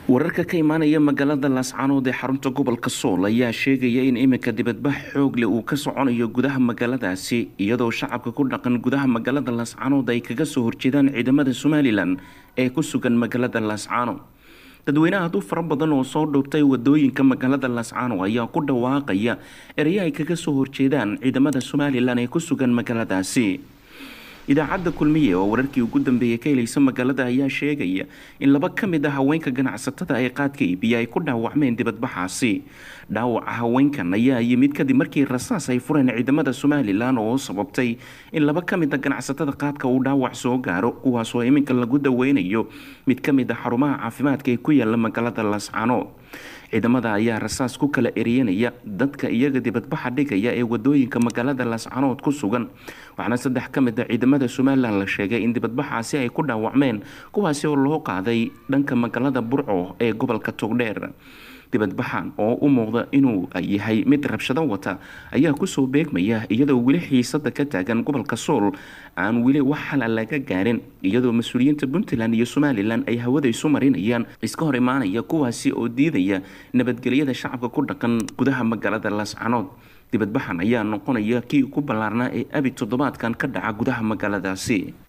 Wararka ka imaanaya magaalada Laascaanood ee xarunta gobolka Sool ayaa sheegaya in iminka dibadbax xoog leh uu ka soconayo gudaha magaaladaasi, iyadoo shacabka ku dhaqan gudaha magaalada Laascaanood ay kaga soo horjeedaan ciidamada Somalilan ee ku sugan magaalada Laascaanood. Dadweynaha aad u fara badan oo soo dhuubtay wadooyinka magaalada Laascaanood ayaa ku dhawaaqaya ereyo ay kaga soo horjeedaan ciidamada Somalilan ee ku sugan magaaladaasi. Idaacadda Kulmiye oo wararkii ugu dambeeyay ka helaysa magaalada ayaa sheegaya in laba ka mid ah haweenka ganacsatada ay qaadka iibiya ay ku dhaawacmeen dibadbaxaasi. Dhaawaca haweenkan ayaa yimid kadib markii rasaas ay fureen ciidamada Somalilan oo sababtay in laba ka mid a ganacsatada qaadka uu dhaawac soo gaaro, kuwaasoo iminka lagu daweynayo mid ka mid a xarumaha caafimaadka ee ku yaala magaalada Laascaanood. Ciidamada ayaa rasaas ku kala eriyanaya dadka iyaga dibadbaxa dhigaya ee wadooyinka magaalada Laascaanood ku sugan, waxaana saddex ka mid a ciidamada Somalilan la sheegay in dibadbaxaasi ay ku dhaawacmeen, kuwaasi oo loo qaaday dhanka magaalada Burco ee gobolka Togdheer. Dibadbaxan oo u muuqda inuu yahay mid rabshado wata ayaa kusoo beegmaya iyadoo weli xiisada ka taagan gobolka Sool aan weli wax xala laga gaarin, iyadoo mas-uuliyiinta Puntland iyo Somalilan ay hawada isu marinayaan iska hor imaanaya, kuwaasi oo diidaya nabadgelyada shacabka ku dhaqan gudaha magaalada Laascaanood. Dibadbaxan ayaa noqonaya kii ugu ballaarnaa ee abi toddobaadkan ka dhaca gudaha magaaladaasi.